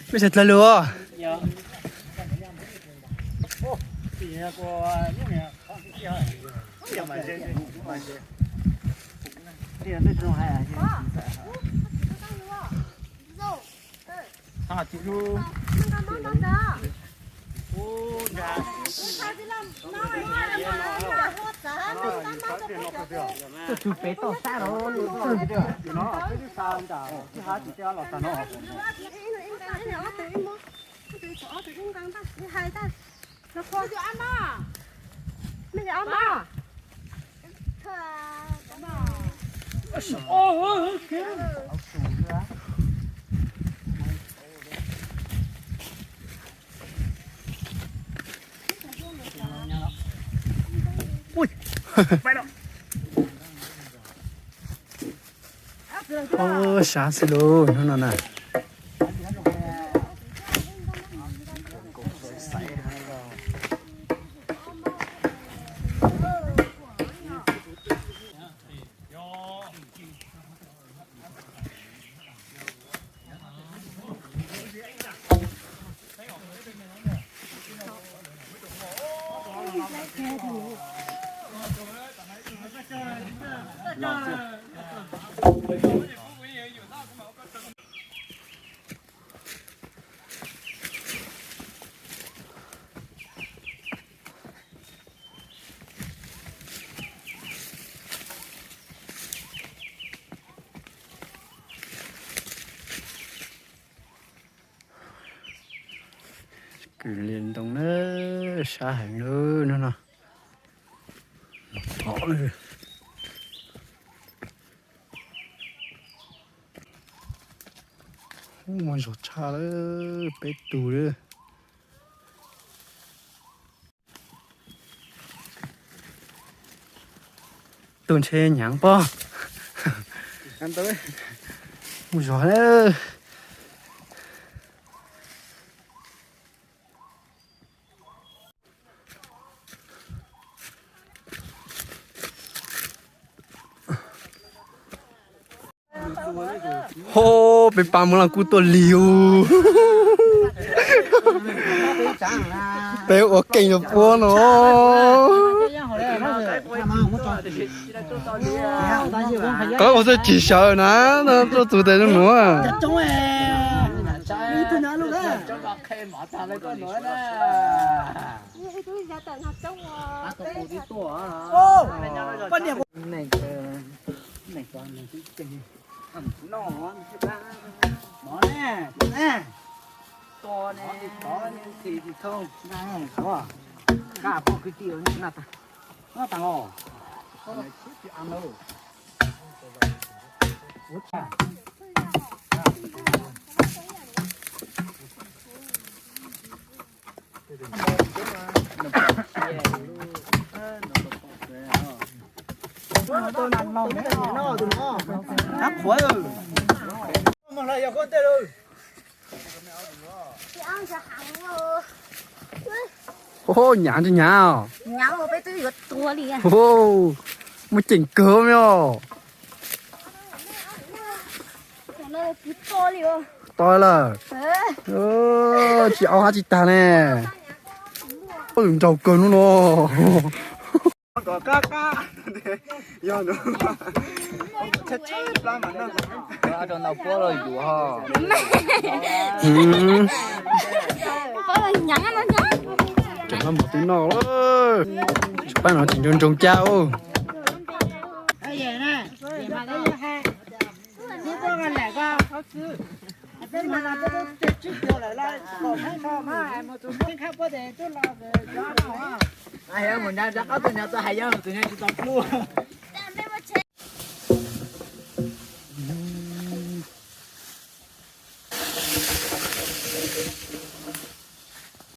Peb sawv dlawg lug. Tuaj txug pem toj sab los. Sab xwb lauj hnub no na. Kwv Lias ntoo na, sab heev lawm no no. Muaj zog tshaj lawm, peb tug lawm. Tus ntshe hnyav pob. Muaj zog. Ho, peb pab Muas Laj Kub tuaj lig ub. Peb ua keej rau puab no. Qhov ua txuj tsis sawv na, tuaj txug tes nuav. Ho, hnyav ntse hnyav. Ho, muaj ceem kawg me os. To lawm. Tsis au hab tsis tag ne. Nraug kawg hnub no. Cov no mus twb noj lawm. Pab no tsis nroo nroo caj ub. Mus nrad rov qab tus nrad txo hais yog tus nrad tsis tau pluj.